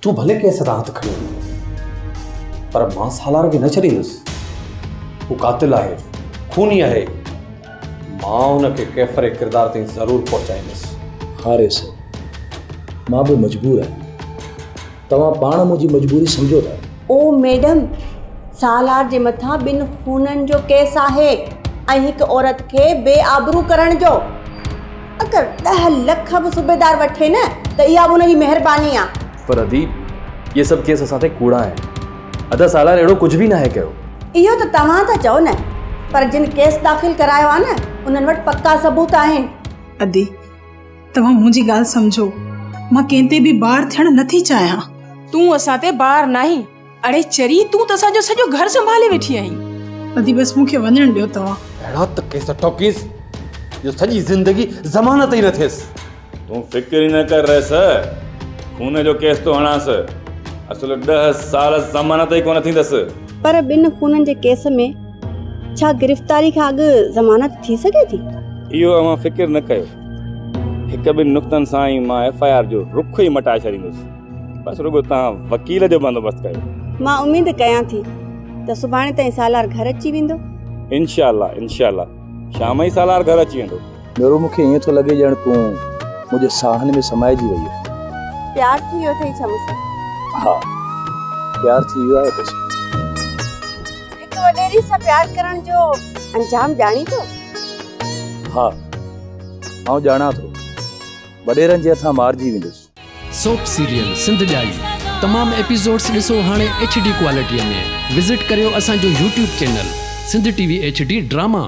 تون ڀلي ڪيس تان هٿ کڻي وڃ پر مان سالار کي نه ڇڏيندس. هو قاتل آهي، خوني آهي. مان ان کي ڪيفر ڪردار تائين ضرور پهچائيندس. ها ريس، مان به مجبور آهيان. توهان پاڻ منهنجي مجبوري سمجهو ٿا. او ميڊم، سالار جي مٿان ٻن خونن جو ڪيس آهي ۽ هڪ عورت کي بي آبرو ڪرڻ جو. اگر ڏهه لک به صوبيدار وٺي نه ته اها به ان جي مهرباني آ. پر ادي اهي سڀ ڪيس اسان تي ڪوڙا آهن. ادا سالار اهڙو ڪجهه به ناهي ڪيو. اهو ته توهان ٿا چئو نه پر جن ڪيس داخل ڪرايو آ نه انهن وٽ پڪا ثبوت آهن. ادي توهان منهنجي ڳالهه سمجهو مان ڪنهن تي به بار ٿيڻ نه ٿي چاهيان. تون اسان تي بار ناهين. اڙي چري تون ته اسان جو سڄو گهر سنڀالي ويٺي آهين. ادي بس مون کي وڃڻ ڏيو توهان. اهڙا ته ڪيس ٺوڪيس جو سڄي زندگي ضمانت ئي نه ٿيس. تون فڪر ئي نه ڪر رئيس، خون جو ڪيس ٿو هڻانس، اصل ڏهه سال ضمانت ئي ڪونه ٿيندس. پر ٻن خونن جي ڪيس ۾ ڇا گرفتاري کان اڳ ضمانت ٿي سگهي ٿي؟ اهو اوهان فڪر نه ڪيو، هڪ ٻن نقطن سان ئي مان ايف I R جو رخ ئي مٽائي ڇڏيندس. بس رڳو توهان وڪيل جو بندوبست ڪيو. مان اميد ڪيان ٿي ته سڀاڻي تائين سالار گهر اچي ويندو. انشاء الله انشاء الله شام ئي سالار گهر اچي ويندو. ميرو مون کي ائين ٿو لڳي ڄڻ تون منهنجي ساهن ۾ سمائجي وئي آهين. پيار ٿي ويو اٿئي ڇا مون سان؟ ها پيار ٿي ويو آهي توسان. هڪ وڏيري سان پيار ڪرڻ جو انجام ڄاڻين ٿو؟ ها آئون ڄاڻان ٿو. وڏيرن جي هٿان مارجي ويندس. سوپ سيريل سنڌ ڄائي تمام ايپيسوڊس ڏسو هاڻي ايڇ ڊي ڪوالٽي ۾ وزٽ ڪريو اسان جو YouTube channel Sindh T V H D drama.